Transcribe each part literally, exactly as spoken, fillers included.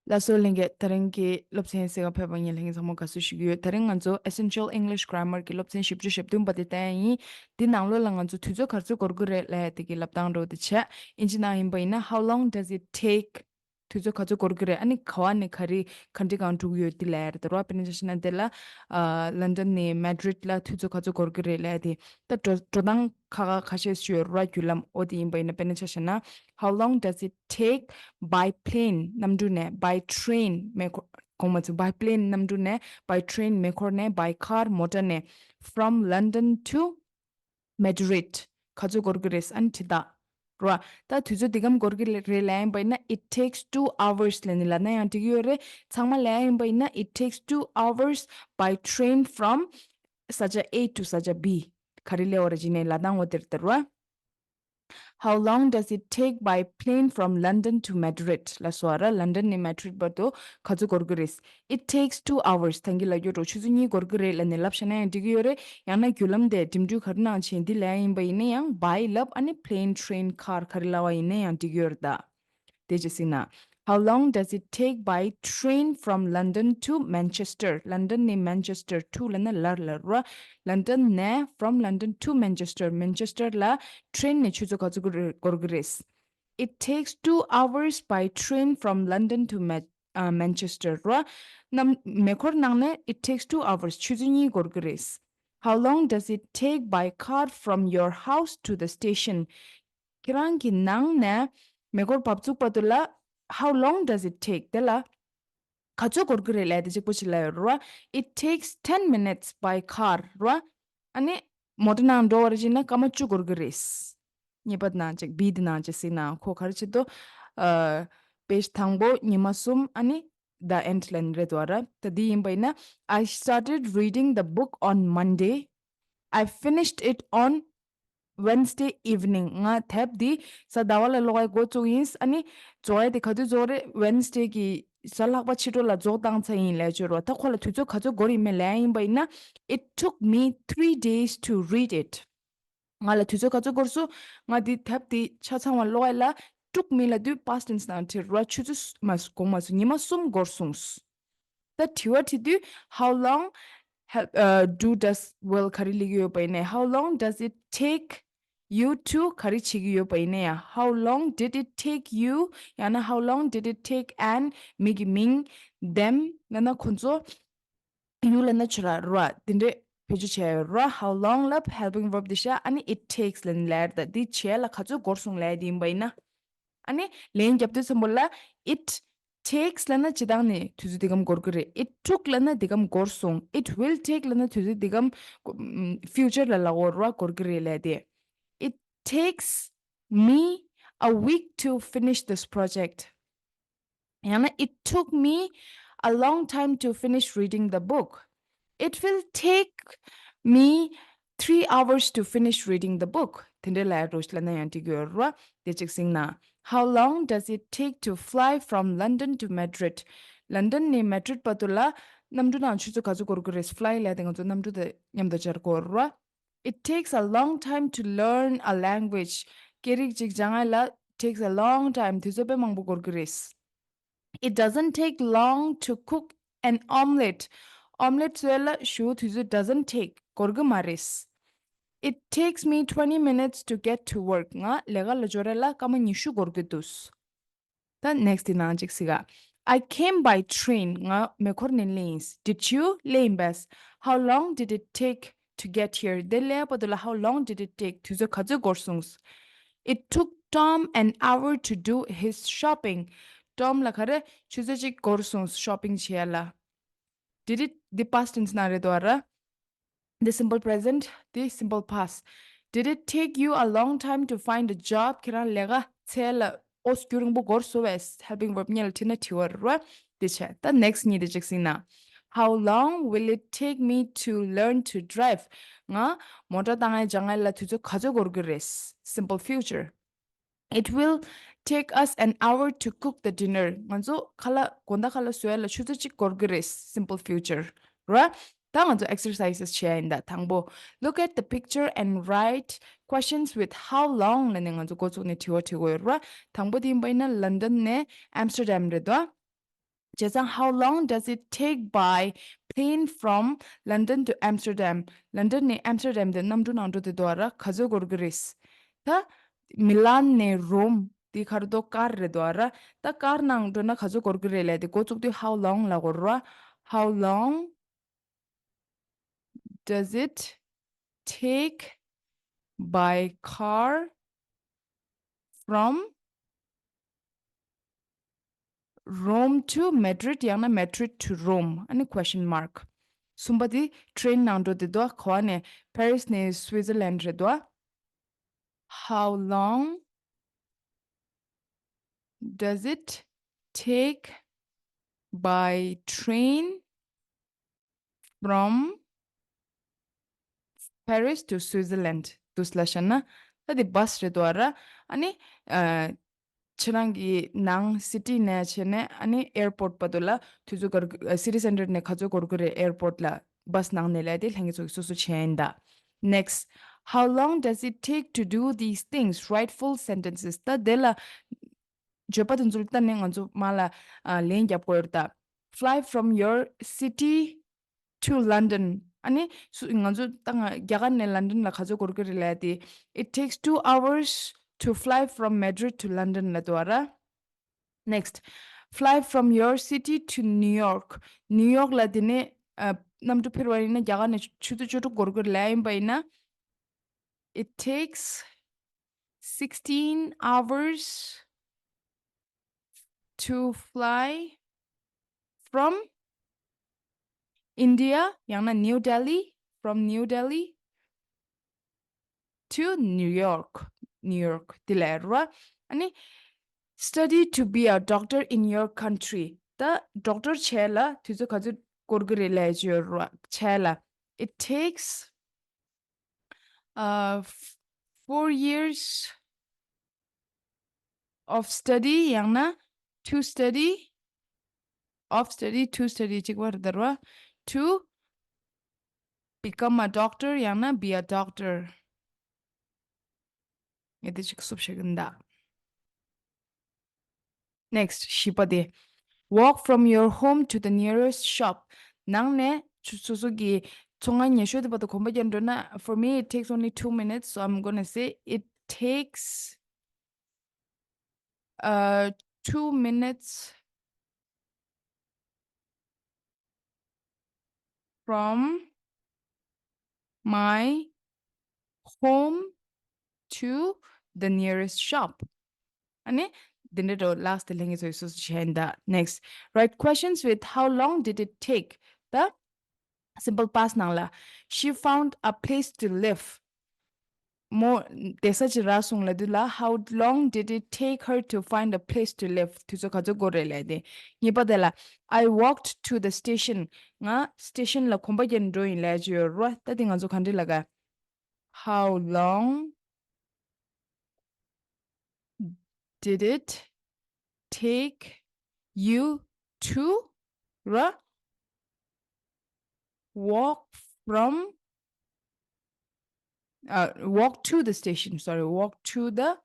ལགས་སོ་ལྷན་རྒྱས། དེ་རིང་གི་སློབ་ཚན་གཟིགས་ག་ཕེབས་པ་ཡིན་ལྷན་རྒྱས་ཚང་མ་དགའ་བསུ་ཞུ་གི་ཡོད། དེ་རིང་ང་ཚོ་Essential English Grammar གི་སློབ་ཚན་བཞི་བཅུ་ཞེ་བདུན་པ་དེ་བལྟ་ཡ་ཡིན། འདི་ནང་ལོགས་ལ་ང་ཚོ་དུས་ཚོད་ག་ཚོད་འགོར་གི་རེད་ལབ་ཡ་དེ་གི་ལབ་སྟངས་འདྲ་བོ་དེ་བྱས། ཨིན་ཇི་ནང་ཡིན་པ་ཡིན་ན། How long does it take? དུས་ཚོད་ག་ཚོད་འགོར་གི་རེད། ཨ་ནི་ག་བ་ནས་ག་རེ་ག་འདྲ་གང་འགྲོ་གི་ཡོད་འདི་ལབ་ཡ་རེད་དོ། དཔེར་ན་ཆ་བཞག་ན་དེ་ལ་ཨ་ལན་ཌན་ནས་མེ་ཌི་རིད་ལ་དུས་ཚོད་ག་ཚོད་འགོར་གི་རེད་ལབ་ཡ་དེ། ད་འགྲོ་འགྲོ་སྟངས་ཁ་ཁ་ཁ་ཤས་ཤིག་ཡོད་རེད་བརྒྱུད་ལམ། འོ་དེ་ཡིན་པ་ཡིན་ན། དཔེར་ན་ཆ་བཞག་ན། How long does it take by plane? གནམ་གྲུ་ནས། By train མེ་འཁོར། གོང་མ་ཚོ། By plane གནམ་གྲུ་ནས། By train མེ་འཁོར་ནས། By car མོ་ཊ་ནས། From London to Madrid ག་ཚོད་འགོར་གི་རེད། ཨ་ནི་དེ་དག་རེད་བ། ད་དུས་ཚོད་འདི་གམ་འགོར་གི་རེད་ལབ་ཡིན་པ་ཡིན་ན། It takes two hours ལབ་ནས་ལབ་ན་ཡང་འགྲིག་གི་ཡོད་རེད། ཚང་མ་ལབ་ཡིན་པ་ཡིན་ན། It takes two hours by train from such a A to such a B. ག་རེ་ལབ་པ་རེད་ཅེ་ན་ལབ་སྟངས་འོ་དེ་རེད་བ། How long does it take by plane from London to Madrid? ལབ་སོང་བ་ར། ལན་ཌན་ནས་མེ་ཌི་རིད་བར་དུ་ག་ཚོད་འགོར་གི་རེད། It takes two hours. ད་གིན་ལབ་རྒྱུ་འདྲ་བོ་ཆུ་ཚོད་གཉིས་འགོར་གི་རེད་ལབ་ནས་ལབ་བཞག་ན་ཡང་འགྲིག་གི་ཡོད་རེད། ཡང་ན་བརྒྱུད་ལམ་དེ་འགྲིམ་འགྲུལ་ག་རེ་གནང་བྱས་འདི་ལབ་ཡིན་པ་ཡིན་ན་ཡང་by ལབ། ཨ་ནི་plane, train, car ག་རེ་ལབ་པ་ཡིན་ན་ཡང་འགྲིག་གི་ཡོད་རེད་ད། དེ་ཅི་ཟེར་ན། How long does it take by train from London to Manchester? ལན་ཌན་ནས་མན་ཆེ་སི་ཊར། to ལབ་ན་ལ་ལ་ར། ལན་ཌན་ནས། From London to Manchester. མན་ཆེ་སི་ཊར་ལ་ཊི་རེན་ནས་ཆུ་ཚོད་ག་ཚོད་འགོར་གི་རེད། It takes two hours by train from London to Ma- uh, Manchester ར། གནམ་མེ་འཁོར་ནང་ནས། It takes two hours. ཆུ་ཚོད་གཉིས་འགོར་གི་རེད། How long does it take by car from your house to the station? ཁྱེད་རང་གི་ནང་ནས་མེ་འཁོར་བབས་ཚུགས་བར་དུ་ལ། How long does it take? དེ་ལ་ག་ཚོད་འགོར་གི་རེད་ལབ་དེ་གཅིག་པོ་ཞིག་ལབ་ཡོད་རེད་བ། It takes ten minutes by car རེད་བ། ཨ་ནི་མོ་ཊ་ནང་འགྲོ་བར་ཕྱིན་ན་སྐར་མ་བཅུ་འགོར་གི་རེད། གཉིས་པ་ནང་ཅིག་བི་དེ་ནང་ཅིག་ཟིན་ན་ཁོ་ག་རེ་བྱེད་དོ། ཨ་པེ་ཇི་དང་པོ་ཉི་མ་གསུམ། ཨ་ནི་the end ལབ་ནི་རེད་དོ་ར། ད་འདི་ཡིན་པ་ཡིན་ན། I started reading the book on Monday. I finished it on Wednesday evening. ང་དེབ་འདི་གཟའ་ཟླ་བ་ལ་ཀློག་ཡ་འགོ་བཙུགས་ཡིན། ཨ་ནི་རྫོགས་ཡ་དེ་ག་དུས་རྫོགས་རེད། Wednesday གི་གཟའ་ལྷག་པ་ཕྱི་དྲོ་ལ་རྫོགས་བཏང་ཚར་ཡིན་ལབ་བརྗོད་རོགས། ད་ཁོ་ལ་དུས་ཚོད་ག་ཚོད་འགོར་ཡིན་མིན་ལབ་ཡ་ཡིན་པ་ཡིན་ན། It took me three days to read it. ང་ལ་དུས་ཚོད་ག་ཚོད་འགོར་སོང་། ང་འདི་དེབ་འདི་ཆ་ཚང་བ་ཀློག་ཡ་ལ། took me ལབ་དུས་past tense ནང་བྲིས་རོགས། ཆུ་ཚོད་མ་གོང་མ་སོང་ཉི་མ་གསུམ་འགོར་སོང་། ད་དྲི་བ་དྲི་དུས། How long have, uh, do, does, will ག་རེ་ལབ་ཀྱི་ཡོད་པ་ཡིན་ནའི། How long does it take you to ག་རེ་བྱེད་ཀྱི་ཡོད་པ་ཡིན་ན་ཡང་། How long did it take you? ཡང་ན་how long did it take an མི་གི་མིང་them ལབ་ན་ཁོ་ཚོ། you ལབ་ན་ཆུ་ར་ར་དེ་འདྲས་བེད་སྤྱོད་བྱས་ཡོད་ར། How long ལབ་helping verb དེ་བཞག་ཨ་ནི་it takes ལབ་ནི་ལབ་ཡ་རེད། ད་འདི་བྱས་ལ་ག་ཚོད་འགོར་སོང་ལབ་ཡ་དེ་ཡིན་པ་ཡིན་ན། ཨ་ནི་ལན་རྒྱབ་དུས་ཙམ་པོ་ལ་it takes ལབ་ན་སྤྱིར་བཏང་ནས་དུས་ཚོད་འདི་གམ་འགོར་གི་རེད། It took ལབ་ན་འདི་གམ་འགོར་སོང་། It will take ལབ་ན་དུས་ཚོད་འདི་གམ་ཨམ་future ལ་ལབ་དགོས་རེད་བ། འགོར་གི་རེད་ལབ་དེ། It takes me a week to finish this project. ཡང་ན། It took me a long time to finish reading the book. It will take me three hours to finish reading the book. དེ་འདྲའི་ལབ་ཡ་འདྲ་བོ་ཞིག་ལབ་ན་ཡང་འགྲིག་གི་ཡོད་རེད་བ། དེ་གཅིག་ཟིན་ན། How long does it take to fly from London to Madrid? ལན་ཌན་ནས་མེ་ཌི་རིད་བར་དུ་ལ་གནམ་གྲུ་ནང་ཆུ་ཚོད་ག་ཚོད་འགོར་གི་རེད། fly ལབ་ཡ་དེ་ང་ཚོ་གནམ་གྲུ་དང་མཉམ་དུ་སྦྱར་གི་ཡོད་རེད་བ། It takes a long time to learn a language. སྐད་རིགས་གཅིག་སྦྱང་ཡ་ལ་takes a long time དུས་ཚོད་དཔེ་མང་པོ་འགོར་གི་རེད། It doesn't take long to cook an omelette. Omelette བཟོ་ཡ་ལ་ཞེ་པོ་དུས་ཚོད་doesn't take འགོར་གི་མ་རེད། It takes me twenty minutes to get to work. ང་ལས་ཀ་ལ་འབྱོར་ཡ་ལ་སྐར་མ་ཉི་ཤུ་འགོར་གི་འདུག་ད་next དེ་ནང་ཅིག་གཟིགས་ག I came by train. ང་མེ་འཁོར་ནས་སླེབས་ཡིན། Did you? སླེབས་ཡིན་པས། How long did it take to get here? འདིར་སླེབས་བར་དུ་ལ་how long did it take? དུས་ཚོད་ག་ཚོད་འགོར་སོང་། It took Tom an hour to do his shopping. Tom ལ་ག་རེ་ཆུ་ཚོད་གཅིག་འགོར་སོང་། shopping བྱེད་ཡ་ལ། Did it འདི་past tense ནང་རེད་དོ་ར། འདི་simple present, འདི་simple past. Did it take you a long time to find a job? ཁྱེད་རང་ལས་ཀ་འཚོལ་ལ་ཨོ་སྐྱུ་རིང་པོ་འགོར་སོང་བས། helping verb སྔོན་ལ་ཁྲིད་ན་དྲི་བ་རེད་བ། འདི་བྱས། ད་next གཉིས་དེ་གཅིག་ཟིན་ན། How long will it take me to learn to drive? ང་མོ་ཊ་བཏང་ཡ་སྦྱང་ཡ་ལ་དུས་ཚོད་ག་ཚོད་འགོར་གི་རེད། simple future. It will take us an hour to cook the dinner. ང་ཚོ་ཁ་ལག་དགོང་དག་ཁ་ལག་བཟོ་ཡ་ལ་ཆུ་ཚོད་གཅིག་འགོར་གི་རེད། simple future ར། ད་ང་ཚོ་exercises བྱེད་ཡ་ཡིན་ད། དང་པོ། Look at the picture and write questions with how long ལབ་ནས་ང་ཚོ་འགོ་བཙུགས་ནས་དྲི་བ་དྲི་དགོས་ཡོད་ར། དང་པོ་དེ་ཡིན་པ་ཡིན་ན་ལན་ཌན་ནས་ཨམ་སི་ཊར་ཌམ་རེད་དོ། བྱས་ཙང་how long does it take by plane from London to Amsterdam? ལན་ཌན་ནས་ཨམ་སི་ཊར་ཌམ་དེ་གནམ་གྲུ་ནང་འགྲོ་དེ་འདུག་ར། ག་ཚོད་འགོར་གི་རེད། ད་མི་ལན་ནས་རོམ་དེ་ག་རེ་འདུག་ཀར་རེད་འདུག་ར། ད་ཀར་ནང་འགྲོ་ན་ག་ཚོད་འགོར་གི་རེད་ལབ་དེ་འགོ་བཙུགས་དུས་how long ལབ་དགོས་ར། How long does it take by car from Rome to Madrid ཡང་ན་Madrid to Rome? ཨ་ནི་question mark. གསུམ་པ་དེ་ཊེན་ནང་འགྲོ་དེ་འདུག་ག་བ་ནས། པེ་རིས་ནས་སུའི་ཛར་ལན་ཌ་རེད་འདུག How long does it take by train from Paris to Switzerland? དུས་ལ་བཤད་ན་ད་དེ་བྷ་སི་རེད་འདུག་ར། ཨ་ནི་ཨ་ཁྱེད་རང་གི་ནང་སི་ཊི་ནས་བྱས་ནས་ཨ་ནི་ཨེར་པོརཊ་བར་དུ་ལ་དུས་ཚོད་ག་རེ། སི་ཊི་སེན་ཊར་ནས་ག་ཚོད་འགོར་གི་རེད། ཨེར་པོརཊ་ལ་བྷ་སི་ནང་ནས་ལབ་དེ་ལྷན་རྒྱས་ཚོ་གིས་སོ་སོ་བྱས་ཡིན་ད། Next, how long does it take to do these things? Write full sentences. ད་དེ་ལ་བརྗོད་པ་དེ་ཚོ་ལ་ལྟ་ནས་ང་ཚོ་མར་ལ་ཨ་ལན་རྒྱབ་དགོས་རེད་ད། Fly from your city to London. ཨ་ནི་སུ་ང་ཚོ་ད་ང་རྒྱ་གར་ནས་ལན་ཌན་ལ་ག་ཚོད་འགོར་གི་རེད་ལབ་དེ། It takes two hours to fly from Madrid to London ལབ་འདུག་ར། Next, fly from your city to New York. ནིའུ་ཡོག་ལ་དེ་ནས་ཨ་གནམ་གྲུ་འཕུར་བ་ཡིན་ན་རྒྱ་གར་ནས་ཆུ་ཚོད་བཅུ་དྲུག་འགོར་གི་རེད་ལབ་ཡིན་པ་ཡིན་ན། It takes sixteen hours to fly from India ཡང་ན་New Delhi, from New Delhi to New York, New York དེ་ལ་ར། ཨ་ནི་study to be a doctor in your country. ད་ཌོག་ཊར་བྱས་ལ་དུས་ཚོད་ག་ཚོད་འགོར་གི་རེད་ལབ་ཡོད་ར། བྱས་ལ། It takes uh, f- four years of study ཡང་ན to study, of study, to study གཅིག་པ་རེད་ད་ར། To become a doctor ཡང་ན་be a doctor. ངས་དེ་ཅིག་སུབ་བྱེད་ཀྱིན་གདའ། Next, བཞི་པ་དེ། Walk from your home to the nearest shop. ནང་ནས་ཆུ་སོ་སོ་གི་ཚོང་ཁང་ཉེ་ཤོས་དེ་བར་དུ་གོམ་པ་རྒྱག་འགྲོ་ན། For me, it takes only two minutes, so I'm gonna say it takes uh two minutes from my home to the nearest shop. ཨ་ནི་འདི་འདྲ་འདྲ་བོ་ལཱསི་ཊི་ལྷན་རྒྱས་ཚོས་སོ་སོ་བྱས་ཡིན་ད། Next, write questions with how long did it take. ད་simple past ནང་ལ། She found a place to live. མོ་བསྡད་ས་ཅིག་རག་སོང་ལབ་དུས་ལ། How long did it take her to find a place to live? དུས་ཚོད་ག་ཚོད་འགོར་རེད་ལབ་དེ། གཉིས་པ་དེ་ལ། I walked to the station. ང་སི་ཊེ་ཤན་ལ་གོམ་པ་རྒྱག་འགྲོ་ཡིན་ལབ་ཀྱི་ཡོད་ར། ད་དེ་ང་ཚོ་ག་འདྲ་ལབ་ག How long did it take you to ར། Walk from uh, walk to the station. Sorry, walk to the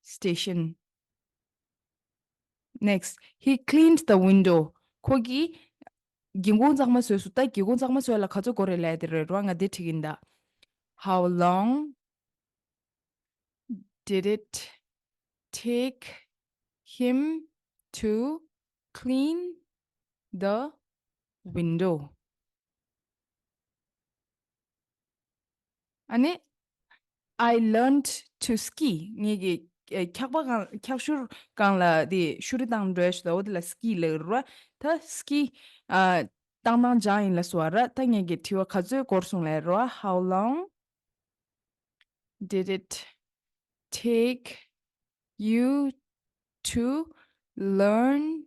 station. Next, he cleaned the window. ཁོ་གིས་སྒེའུ་ཁུང་གཙང་མ་བཟོས་སོང་། ད་སྒེའུ་ཁུང་གཙང་མ་བཟོས་ལ་ག་ཚོད་འགོར་རེད་ལབ་དེ་རེད་ར། ང་དེ་དྲིས་ཀྱིན་གདའ། How long did it take him to clean the window? ཨ་ནི། I learned to ski. ངེད་ཀྱིས་ཨེ་འཁྱག་པ་སྒང་འཁྱག་ཤུར་སྒང་ལ་དེ་ཤུ་རི་བཏང་འགྲོ་ཡ་ཞིག་འདུག་འོ་དེ་ལ་ski ལབ་ར། ད་ski ཨ་བཏང་བཏང་སྦྱངས་ཡིན་ལབ་སོང་བ་ར། ད་ངེད་ཀྱི་དྲི་བ་ག་ཚོད་འགོར་སོང་ལབ་ར། How long did it take you to learn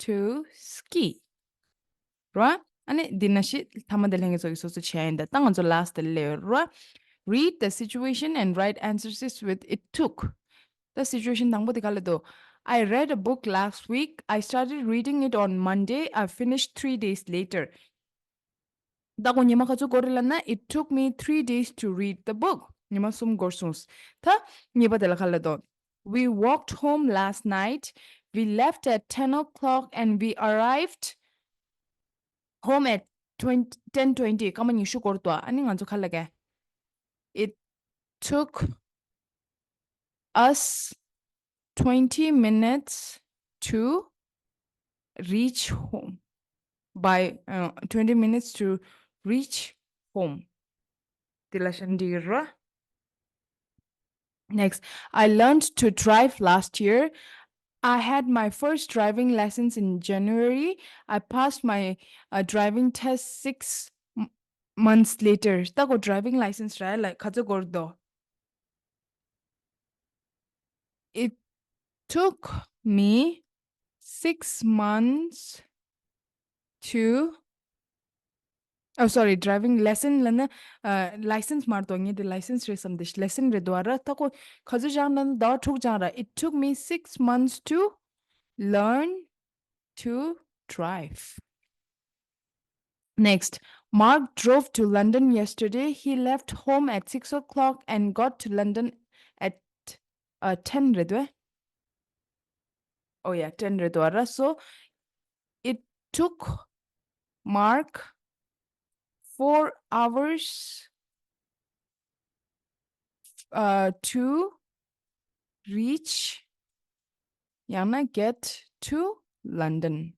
to ski? ར། ཨ་ནི་འདི་ན་ཤི་ཐ་མ་དེ་ལྷན་རྒྱས་ཚོ་གིས་སོ་སོ་བྱས་ཡིན་ད། ད་ང་ཚོ་ལཱསི་ཊི་དེ་ལས་ར། Read the situation and write answers with it took. ད་སི་ཅུ་ཨེ་ཤན་དང་པོ་དེ་ག་ལ་འདུག I read a book last week. I started reading it on Monday. I finished three days later. ད་ཁོ་ཉི་མ་ག་ཚོད་འགོར་རེད་ལབ་ན། It took me three days to read the book. ཉི་མ་གསུམ་འགོར་སོང་། ད་གཉིས་པ་དེ་ལ་ག་ལ་འདུག We walked home last night. We left at ten o'clock and we arrived home at twenty, ten twenty. སྐར་མ་ཉི་ཤུ་འགོར་འདུག་ཨ་ནི་ང་ཚོ་ག་ལ་ག It took us twenty minutes to reach home. By uh, twenty minutes to reach home. དེ་ལ་ཤན་འདི་ར། Next, I learned to drive last year. I had my first driving lessons in January. I passed my uh, driving test six m- months later. ད་གོ་driving license ར་ལ་ག་ཚོད་འགོར་འདུག It took me six months to Oh, sorry, driving lesson ལ་ནི་ཨ་license མ་རེད་དོ། ངས་དེ་license རེད་བསམ་སྟེ་lesson རེད་འདུག་ཨ་ར། ད་ཁོ་ག་ཚོད་སྦྱངས་ན་ཟླ་བ་དྲུག་སྦྱངས་ར། It took me six months to learn to drive. Next, Mark drove to London yesterday. He left home at six o'clock and got to London at uh, ten རེད་དོ། Oh yeah, ten རེད་དོ་ཨ་ར། So it took Mark four hours uh, to reach ཡང་ན་get to London.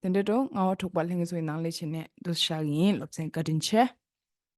དེ་འདྲ་འགྲོ། ལྔ་པ་དྲུག་པ་ལྷན་རྒྱས་ཚོའི་ནང་ལས་བྱེད་ནས་འདུག་བཞག་ཡིན། སློབ་ཚན་བཀའ་དྲིན་ཆེ།